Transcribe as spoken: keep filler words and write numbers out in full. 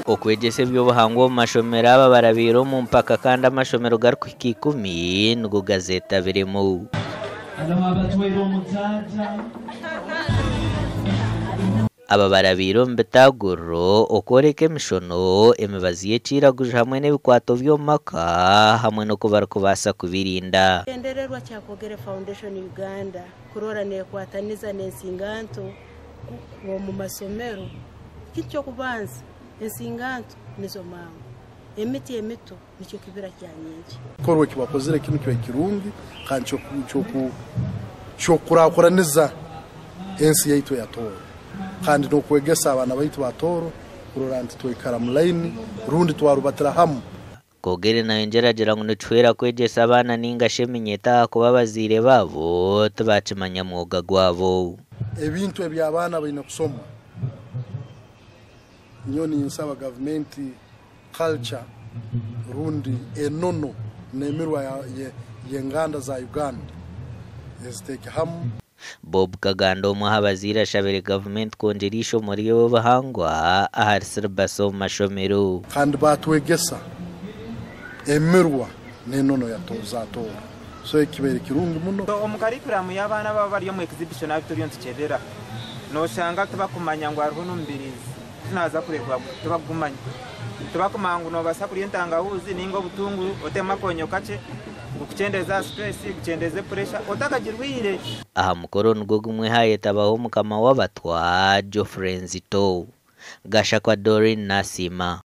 Okwegyesa eby'obuhangwa omu mashomero, aba barabiire omu mpaka kandi amashomero garukuhika ikumi nigo gazeetabiremu. Hanu abatwaire omu jaaja. Aba barabiire omu bitagurro okwoleka emishono, emibazi y'ekiiraguju hamwe n'ebikwato by'omu maka, hamwe n'oku barukubaasa kubirinda. Ekigendererwa kya Kwogere Foundation Uganda kurora neekwataniza n'ensinganto ku-, omu masomero. Ekintu ky'okubanza, ensinganto nizo mango, emiti emito nikyo kibira kya nyenkya. Ekikorwa eki bakozire kinu kiba kirungi, kandi kyoku-, kyoku-, ky'okukurakuraniza ensi yaitu eya Tooro, kandi n'okwegesa abaana baitu ba Tooro kurora nti twaikara mu line, rundi twarubatira hamu. Kwogere nayongera agira ngu, nituhwera kwegyesa abaana ninga shi eminyeto ahakuba abazaire baabo tibakimanya mwoga gwabo. Ebintu ebi abaana baine kusoma, nyowe ninsaba gavumenti culture rundi enono n'emirwa ya, ye, y'enganda za Uganda eziteeke hamu. Bob Kaganda, omu aha bazaire, ashabire gavumenti kwongyera ishomo ry'eby'obuhangwa ahari silibasi omu mashomero. Kandi batwegesa emirwa n'enono ya To-, za Tooro. So, eki kibaire kirungi muno. So, omu curriculum y'abaana baba bali omu exhibition, abi turiyo nitukyebera, noshanga tibakumanya ngu haroho n'omubiriizi. Tinaza kuregwa, tibakugumanya. Tibakumanya ngu nobasa kulya entangahuuzi ninga obutunguru, otemu akonyo kakye, ngu kukyendeza aha stress, kukyendeza pressure, otakagirwire. Aha mukoro nugwo gumwe hayetabaho mukama w'abatwa, Geoffrey Nzito. Gashakwa Doreen Nasiima.